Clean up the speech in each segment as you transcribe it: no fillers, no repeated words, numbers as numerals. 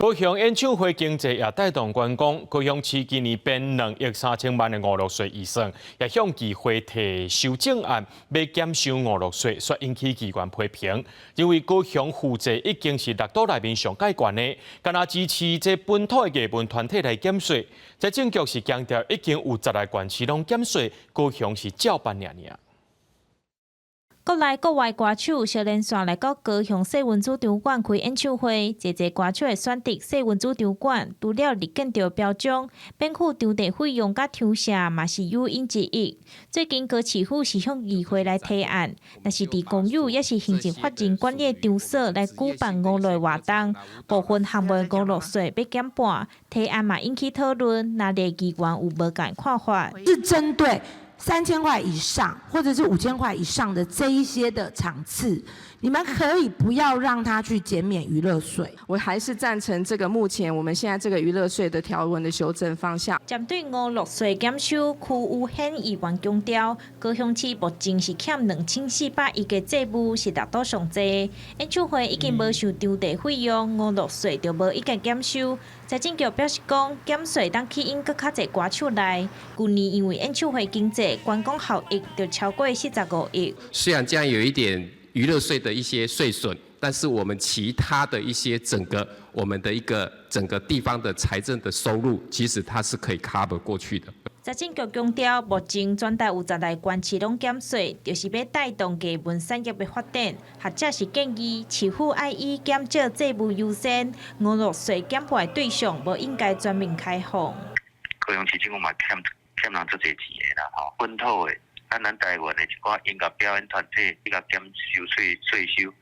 高雄演唱會經濟也帶動觀光，高雄市今年編2億3千萬的娛樂稅預算，也向議會提修正案，欲減收娛樂稅，煞引起議員批評，認為高雄負債已經是六都內面上蓋懸的，干焦支持這本土的藝文團體來減稅。財政局是強調已經有十來縣市攏減稅，高雄是照辦爾爾。國內國外歌手相連線來到高雄世運主場館開演唱會，濟濟歌手會選擇世運主場館，除了立建築標準、免付場地費用佮場舍嘛是誘因之一。最近高市府是向議會來提案，若是佇公有抑是行政法人管理場所來舉辦娛樂活動，部分項目娛樂稅欲減半，提案嘛引起討論，藍綠議員有無仝看法。是針對3000塊以上，或者是5000塊以上的這一些的場次，你們可以不要讓他去減免娛樂稅。我還是贊成這個目前我們現在這個娛樂稅的條文的修正方向。針對娛樂稅減收，區有憲議員強調，高雄市目前是欠2400億的債務，是六都上濟。演唱會已經無收場地費用，娛樂稅就無意見減收。財政局表示講，減稅當吸引閣較濟歌手來。舊年因為演唱會經濟，觀光效益就超過45億。雖然這樣有一點娛樂稅的一些稅損，但是我們其他的一些整個我們的一個整個地方的財政的收入，其實它是可以 cover 過去的。財政局強調，目前全台有十來縣市攏減稅，就是欲帶動藝文產業的發展。學者是建議，市府愛以減少債務優先，娛樂稅減半的對象無應該全面開放。高雄市政府嘛欠欠人足濟錢的啦，吼，本土的，咱咱台灣的一寡音樂表演團體，伊共減收稅稅收，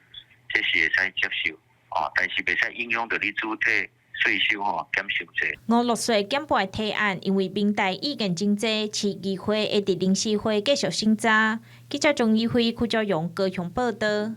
這是會使接受，哦，但是袂使影響著你主體稅收吼減傷濟。娛樂稅減半提案，因為民代意見真濟，市議會會佇臨時會繼續審查。記者鍾怡輝、柯昭榮高雄報導。